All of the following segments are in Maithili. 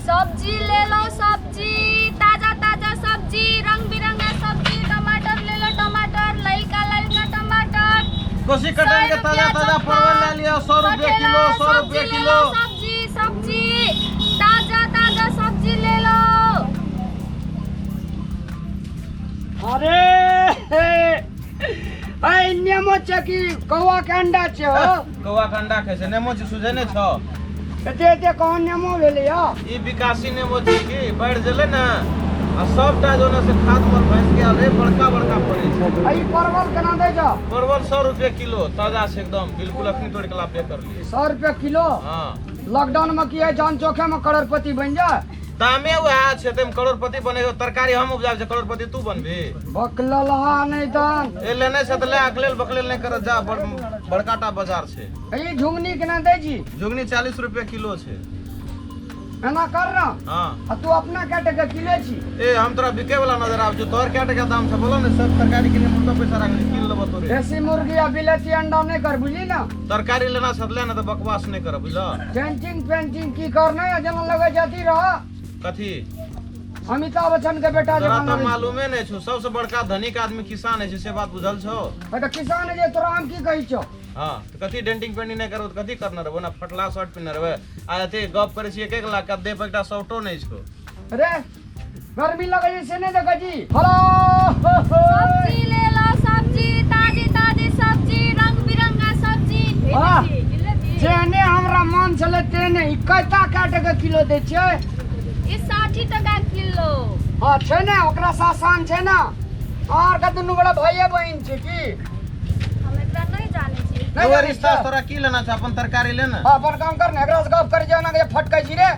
सब्जी ले लो, सब्जी, ताजा ताजा सब्जी, रंग बिरंगा सब्जी। टमाटर ले लो, टमाटर, ललका ललका टमाटर। कोसी कटन के ताजा ताजा परवल ले लियो, 100 रुपये किलो, 100 रुपये किलो। सब्जी सब्जी, ताजा ताजा सब्जी ले लो। अरे हे, नेमो छै कि कौआ के अंडा छै हो? कौआ के अंडा खाइ छै? नेमो छै, सुझै नहि छौ? एते एते कौन नेमो भेलै या? ई विकासी नेमो छै कि बढ़ि गेलै ने आ सबटा जो ने से खाद मल भैंस के आल रहे, बड़का बड़का फड़ै छै। आ ई परवल केना दै छौ? परवल 100 रुपये किलो, ताजा छै एकदम, बिल्कुल अखनी तोड़ि के लाभे करलियै। 100 रुपये किलो? हाँ। लॉकडाउन में की है, जान चोखे में करोड़पति बन जाए? दामे वएह छै, ताहिमे करोड़पति बने तरकारी हम उपजाबै छै, करोड़पति तू बनबी? बकलल हा नहि तहन। ए, लेने छै तऽ ले, अकलेल बकलेल नहि करत, जा, बड़का टा बाजार छै। ई झुंगनी केना दै छी? झुंगनी 40 रुपये किलो छै। एना कर ना। हाँ। आ तू अपना कै टका किलो छी? ए, हम तोरा बिके वाला नजर आबै छौ? तोहर कै टका दाम छै बोलो ने, सब तरकारी के लिए मुर्गा पैसा राखली, किन लेबो तोरे। देसी मुर्गी आ बिलेती अंडा नहि कर, बुझली ना? तरकारी लेना छै तऽ ले, ना तऽ बकवास नहि कर, बुझल? पेंटिंग पेंटिंग की करना है, जेना लगै छै अथी रह। कथी? अमिताभ बच्चन के बेटा। तोरा जेना तऽ मालूमे नहि छौ, सबसे बड़का धनिक आदमी किसान होइ छै, से बात बुझल छौ? तऽ किसान जे तोरा हम की कहै छौ? हाँ तऽ कथी डेंटिंग पेंटिंग नहि करबो तऽ कथी करने रहबो? ना फटला शर्ट पिन्हने रहबै आ अथी गप करै छी, 1-1 लाख के देह पर एकटा शर्टो नहि छौ। रे, गर्मी लगै छै से नहि देखै छी? हेलो। सब्जी ले लो, सब्जी, ताजी ताजी सब्जी, रंग बिरंगा सब्जी। वाह। लेबी? जेहने हमरा मन छलै तेहने। ई कैता कै टका किलो दै छियै? ई 60 टका किलो। हँ, छै ने, ओकरा से आसान छै ने। अहाँ आरके दुनू गोटा भाइये बहिन छै की? हम एकरा नहि जानै छी। नहि एगो जानै रिश्ता छियै? तोरा की लेना छै, अपन तरकारी ले ने। हँ, अपन काम कर ने। एकरा से गप करै छै, एना के फटकै छी रे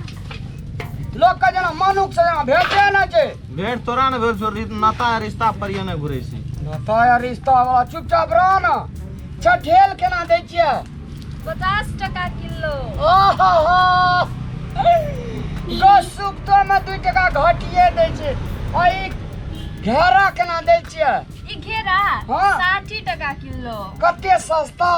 लोक के, जेना मनुख से जेना भेटे नहि छै। भेंट तोरा ने भेल छौ, नाता आ रिश्ता पर ये ने घुरै छी। नाता या रिश्ता वाला, चुपचाप रह ने। चठेल केना दै छियै? 50 टका किलो। ओहो, गो सुप्तो में 2 टका घटिए दै छै। आ ई घेरा केना दै छियै? ई घेरा? हाँ। 60 टका किलो। कते सस्ता!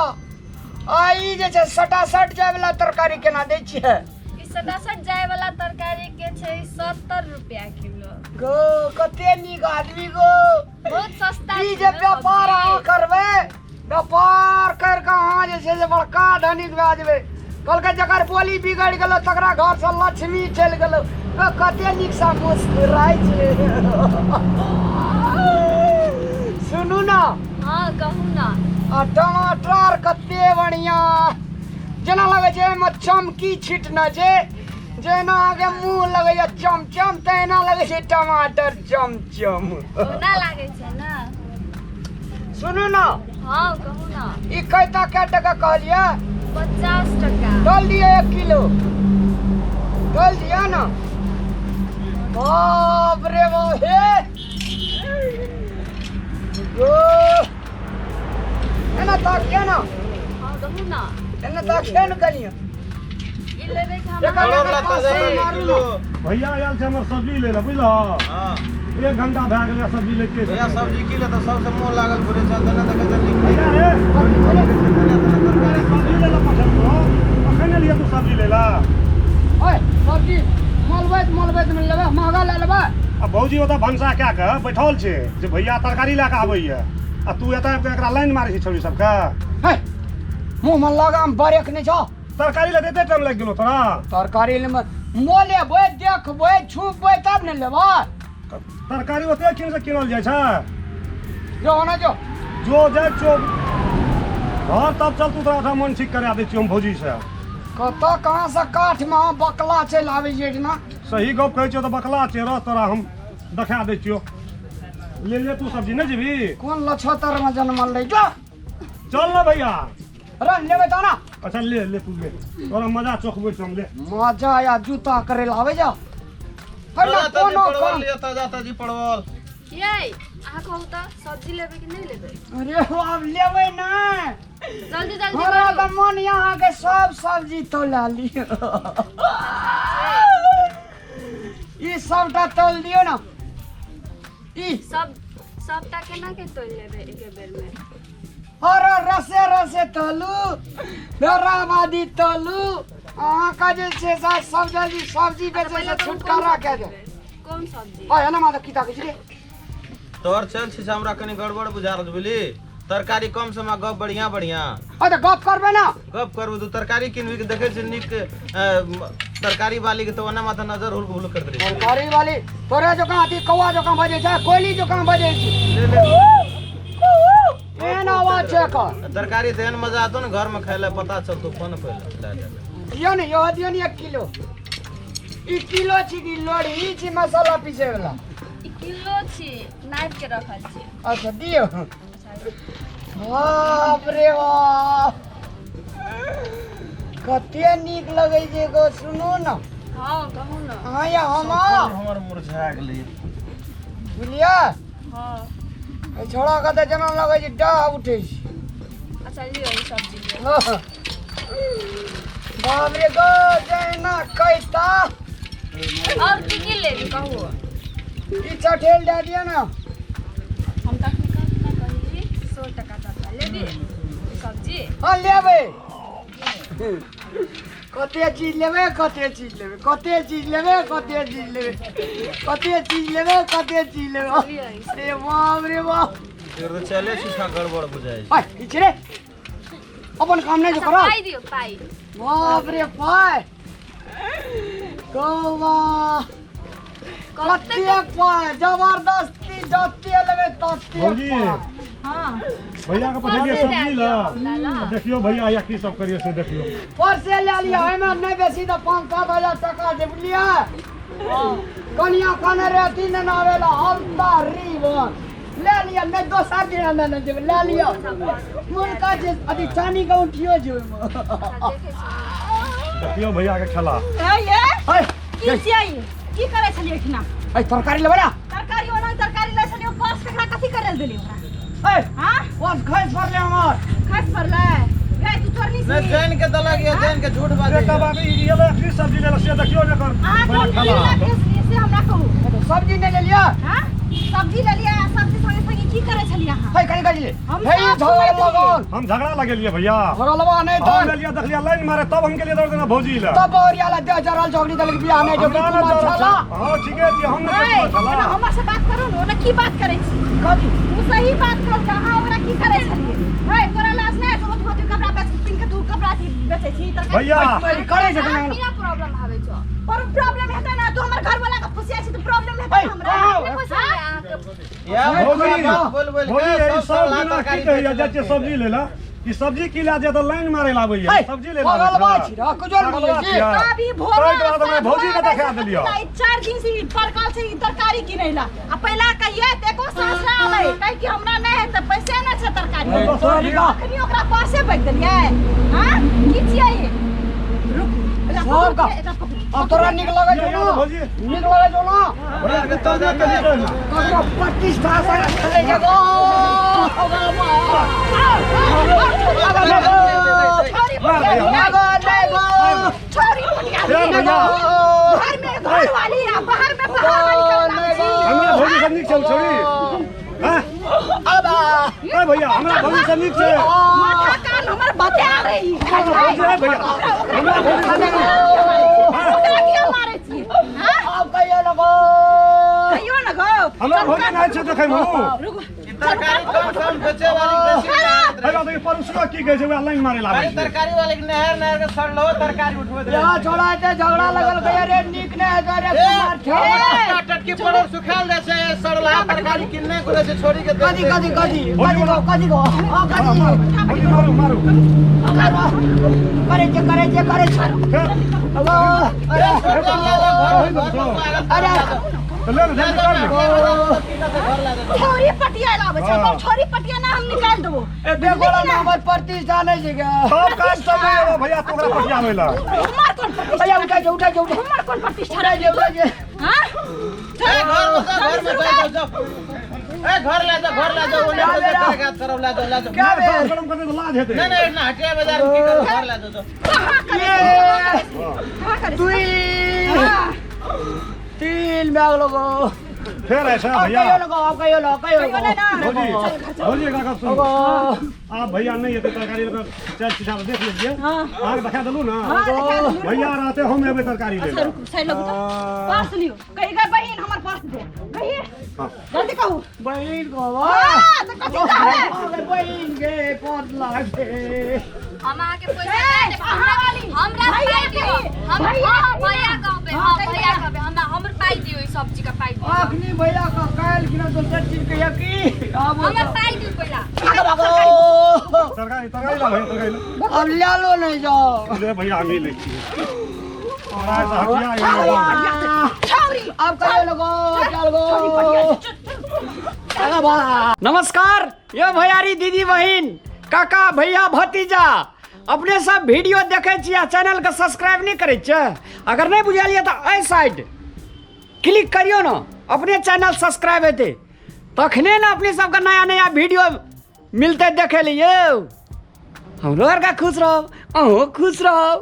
आ ई जे छै सटासट जाय वाला तरकारी केना दै छियै? ई सटासट जाय वाला तरकारी के छै 70 रुपया किलो। गो, कते नीक आदमी गो। बहुत सस्ता ई छै जे ने व्यापार सब्जी। अहाँ करबै, व्यापार करि कऽ अहाँ जे छै से बड़का धनिक भए जेबै। कहलकै जकर बोली बिगड़ि गेलो तकरा घरसँ लक्ष्मी चलि गेलो। गो, कते नीकसँ मुस्कुराइ छै। सुनू ने। हाँ, कहू ने। आ टमाटर कते बढ़िया, जेना लगै छै एहिमे चमकी छिटने छै। जेना अहाँके मुँह लगैया चमचम, तहिना लगै छै टमाटर चमचम। ओना लागै छै ने। सुनू ने। हाँ, कहू ने। ई कैता कै टका कहलियै? 50 टका। डाल दिए, 1 किलो डाल दिया ना। बाप रे बाप, हे गो, एना ताकिए ना। हाँ, कहू ने। एना ताकिए ने कनियो। ई लेबै कि हम? एकर- परोर ला ताजा ताजा किलो। भैया आयल छै हमर सब्जी लै लए, बुझलह? हाँ। एक घंटा भए गेलै सब्जी लैते। भैया, सब्जी की लेता? सबसे मोह लागल घुरे छै, तेना देखै छै नीक। भैया रे। बढ़िया तरकारी। सब्जी लै लए पठेलहुँ, कखन एलियै तू सब्जी लै लए? ओए, सब्जी मलबैत मलबैत मे लेबै, महगा लए लेबै। आ भौजी ओतऽ भनसा कए कऽ बैठल छै जे भैया तरकारी लए कऽ आबैया, आ तू एतऽ आबि कऽ एकरा लाइन मारै छै छौड़ी सबके। हे, मुँह मे लगाम बरेक नहि छौ। तरकारी लए एते टाइम लागि गेलो तोरा? तरकारी लेबै, मोलेबै, देखबै, छुपबै, तब ने लेबै। तरकारी ओते कीन से कीनल जाइ छै? जो होना जो। जो जाइ छौ घर, तब चल तू, तोरा ओहिठाम मन ठीक करा दै छियौ हम भौजी से। कतऽ कहाँ से काठ मे अहाँ बकला चलि आबै छियै एहिठिना। सही गप कहै छियौ तऽ बकला छै। रह, तोरा हम देखा दै छियौ। ले ले तू सब्जी, नहि जेबही? कोन लछतर मे जनमल रही, जो। चल ना भैया। रह, लेबै तऽ ना। अच्छा, ले ले तू, ले, तोरा मजा चखबै छौ हम, ले। मजा या जूता करे ला आबै जा। अरे ताजा ताजी कोनो परवल काम लिअ, ताजा ताजी परवल। यै, अहाँ कहू तऽ, सब्जी लेबै कि नहि लेबै? अरे बाप, लेबै ना। जल्दी जल्दी हमरा करू। तऽ मन यहाँ के सब सब्जी तौला लियौ। ई सबटा तौल दियौ ने ई। सब सबटा केना के तोलि लेबै एके बेरमे? अरे, रसे रसे तलू, बेराबादी तलू। अहाँ का जे छै से सब जल्दी सब्जी बेचै पहिले से कहू कोन छुटकारा सब्जी कए दे। लेबै? कोन सब्जी? हाय एना माता की ताकै छी रे? तोहर चल छी से हमरा कनी गड़बड़ बुझा रहल छौ, बुझली? तरकारी कम सम आ गप बढ़िया बढ़िया। हाँ तऽ गप करबै ना। गप करबू तू तरकारी किनबी के देखै छी नीक तरकारी वाली के तऽ ओना माथा नजर हुल हुल करैत रहै छै। तरकारी वाली तोरे जकाँ अथी कौआ जकाँ बजै छै, कोयली जकाँ बजै छै। ले ले। एहन आवाज छै एकर। तरकारी तऽ एहन मजा आतो ने घर में खाय ले पता चलतो फोन पहिले लए ले। दियौ ने इहो दियौ ने 1 किलो। ई किलो छी कि लोढ़ी? ई छी मसाला पीसै वाला। ई किलो छी, नापि के रखल छी। अच्छा दियौ। बाप रे बाप, कते नीक लगै छै गो। सुनू ने। हँ, कहू ने। अहाँ या हम हमर मुरझा गेलै। बुझलियै? हँ। एहि छोड़ा के तऽ जेना लगै छै डाह उठै छै। अच्छा लिअ, ई सब्जी लिअ। बाप रे गो, जहिना कैता। और की की लेबी कहू? ई चठेल दए दिअ ने। हम तऽ अखनी कहली 100 टका चटा लेबी सब्जी? हँ लेबै। कते चीज लेबै, कते चीज लेबै, कते चीज लेबै, कते चीज लेबै, कते चीज लेबै, कते चीज लेबै। लिअ ई। अरे बाप रे बाप। एकर तऽ चले छी छा गड़बड़ बुझाइ छै। हाय, ई छै रे, अपन काम नहि जो अच्छा करब। पाइ दियौ, पाइ। बाप रे, पाइ गौवा। कते? कते पाइ? जबरदस्ती जते लेबै तते भौजी। पाइ। हँ। भैया के पठेलियै सब्जी ला। लए, देखियौ भैया या की सब करियै से देखियौ। परसे लए लिअ, एहिमे नहि बेसी तऽ 5-7 हजार टका छै, बुझलियै? कनिया कहने रहे अथी नेने आबै लए हल्का रिबन। ले लिअ, नहि दोसर दिन नेने जेबै। ले लिअ, मुनका जे अथी चानी के उठियो छै ओहिमे। अच्छा, देखै छी। देखियौ भैया के खेला। ए ये। है। की छियै? की करै छलियै एखना? है, तरकारी लेबै ना। तरकारी ओना तरकारी लै छलियै, पर्स केकरा कथी करै लए देलियै ओकरा? है। हाँ? बस खसि पड़लै हमर। खसि पड़लै गै? तू चोरनी नहि छी? जानि के देलक या जानि के झूठ बाजै। बेटा बाबी, ई एलै अखनी सब्जी लेलक से देखियौ ने एकर अहाँ पहिले कोन खेला। की लए भेजलियै से हमरा कहू। सब्जी नहि लेलियै? हाँ, सब्जी लेलियै आ सब्जी संगे संगे की करै छलियै अहाँ? है, कनि कनि। हम हे, ई साफ झगड़ा सुनैत रहियै। लगल। हम झगड़ा लगेलियै भैया? झगड़लबा नहि हम तहन। लेलियै, देखलियै लाइन मारे, तब हम गेलियै दौड़ देना भौजी लए। तब बौरिया ला देह जरल झगड़ी देलक, बियाह नहि जोगी हमरा कुमार ने जरल छला। छै। हँ, ठीके छियै, हम नहि ए, छला। ओना हमर से बात करू ने, ओना की बात करै छी? कथी? तू सही बात कर के अहाँ ओकरा की करै छलियै? हे, तोरा लाज नहि होइ छौ? होती होती कपड़ा बेच किन के तू कपड़ा अथी बेचै छी, तरकारी? भैया। करै छै। अहाँ किया प्रॉब्लम आबै छौ? पर प्रॉब्लम हेतै ने? तू हमर घर वाला के फुसिया छी तऽ प्रॉब्लम हेतै ऐ, हमरा? कहाँ? कते पैसा यऽ अहाँके? या भौजी, बात बोल बोल भौजी, के ई सब सब सरला दिना की तरकारी कहैया बेचै जाइ छियै छै। सब्जी लै लए, ई सब्जी की लए जाय तऽ लाइन मारै लए आबैया। है, सब्जी लै लए आबै पगलबा छै। छी रे, कुजोर पगलबा बुझै छी। छियै। अभी भोर ताहि दुआरे तऽ हमरा भौजी के देखा देलियौ। 4 दिन से ई परकल छै ई तरकारी किनै ला आ पहिला कहिए तऽ एको साँस ना आबै, काहे कि हमरा नहि हेतै, पैसे नहि छै तरकारी। हम तऽ सब्जी अखनी ओकरा पर्से बेच देलियै? हाँ, की छियै ई? रुक, एकरा सब पकड़ू, का- एकरा पकड़ू। अब तोरा नीक लगै छौ ये ना? भौजी। नीक लगै छौ ना? भैया के ताजा कही दे ने। ककरो प्रतिष्ठा से खेलै छै गो। छोरी मार भैया, मार। छोरी पटिया। यार भैया। घर में घर वाली आ बाहर में बाहर वाली करऽ लागै छी। हमरा भौजी सब नीक छै छोरी, हैं? ए भैया, हमरा भौजी सब नीक छै। माथा कान हमर बता रही। भौजी, ए भैया, हमरा भौजी सब नीक छै। ओकरा किया मारै छी? हाँ? आब कहियो लगो। कहियो न गो। हमरा भौजी नहि छै देखै मे। रुक। ई तरकारी कम सम बेचे वाली बेसी आदत हे रहै। बात, पड़ोसियो की कहै छै, वएह लाइन मारै लए आबै अरे छै। तरकारी वाले के नहर नहर के सड़लो तरकारी उठबैत रहै। यहाँ छोड़ा एते झगड़ा लगल कहिया रे, नीक नहि हेतौ रे कुमार छौ। टटकी पड़ल सुखायल जाइ छै, सड़लहा तरकारी किन्ने घुरै छै छोड़ी के। कथी कथी कथी कथी गो, कथी गो, हाँ कथी? भौजी, मारू मारू। करै छै, करै छै, करै छै। फेर अब अरे। अरे। तऽ ले ने, जल्दी कर ने। छोरी पटिया लाबै छै। हाँ। छोरी पटिया ना हम निकाल देबो। एते गोला में हमर प्रतिष्ठा नहि छै गे। सब काज सब नहि एबो भैया तोरा पटियाबै लए। हमर कोन प्रतिष्ठा? भैया, उठा जे, उठा जे, उठा। हमर कोन प्रतिष्ठा? उठा जे, उठा जे। हाँ? घर में जाओ, घर में जाओ, जाओ। ए, घर ले जाओ, घर ले जाओ, ओने से तरकारी तरफ ले जाओ, ले जाओ। क्या भेल? गरम करतै तऽ लाज हेतै। नहीं नहीं, इतना हटिया बाजार में की करू, घर ले जाओ, जाओ। कहाँ करे? ये कहाँ करे? दुई हाँ। तीन भए गेलो गो। फेर ऐसा अब भैया कहियो लगो, अब कहियो लगो, कहियो कहियो लगो। ना। भौजी भौजी एकटा गप सुनू आब भैया नहि एतै तरकारी लऽ कऽ चारि चीज देख लेलियै अहाँके देखा देलहुँ ने हाँ, देखा देलहुँ। भैया रहते हम एबै तरकारी लै अच्छा लए रुकू साइड लगू तऽ पर्स लियौ कही गए बहिन हमर पर्स दे कहिए हाँ। जल्दी कहू बहिन को हाँ, तऽ कथी कहबै बहिन के पद लागे हम अहाँके पैसा ए, दए देब। अहाँ वाली। हमरा भैया पाइ दियौ। कही, हम भैया हाँ, कही भैया ना। कहबै हाँ, हाँ कही भैया भैया। कहबै हमरा हमर पाइ दियौ ई सब्जी का पाइ दियौ अखनी भैया का काल्हि कि ना दोसर चीज कहिया की आब हमर पाइ दियौ पहिला भागो तरकारी तरकारी ला भैया तरकारी ला अब ले लो नहीं जाओ ले भैया हम ही लै छियै हमरा एहिसँ हटिया गेलै। छौरी अब कहियो लगो चल गो नमस्कार यो भैयारी दीदी बहिन काका भैया भतीजा अपने सब वीडियो देखे छी आ चैनल के सब्सक्राइब नहीं करै छियै अगर नहीं बुझल ये तऽ एहि साइड क्लिक करियौ ने अपने चैनल सब्सक्राइब हेतै तखने ने अपने सबके नया नया वीडियो मिलतै देखै लिए यौ हमरो आरके खुश रहब अहूँ खुश रहब।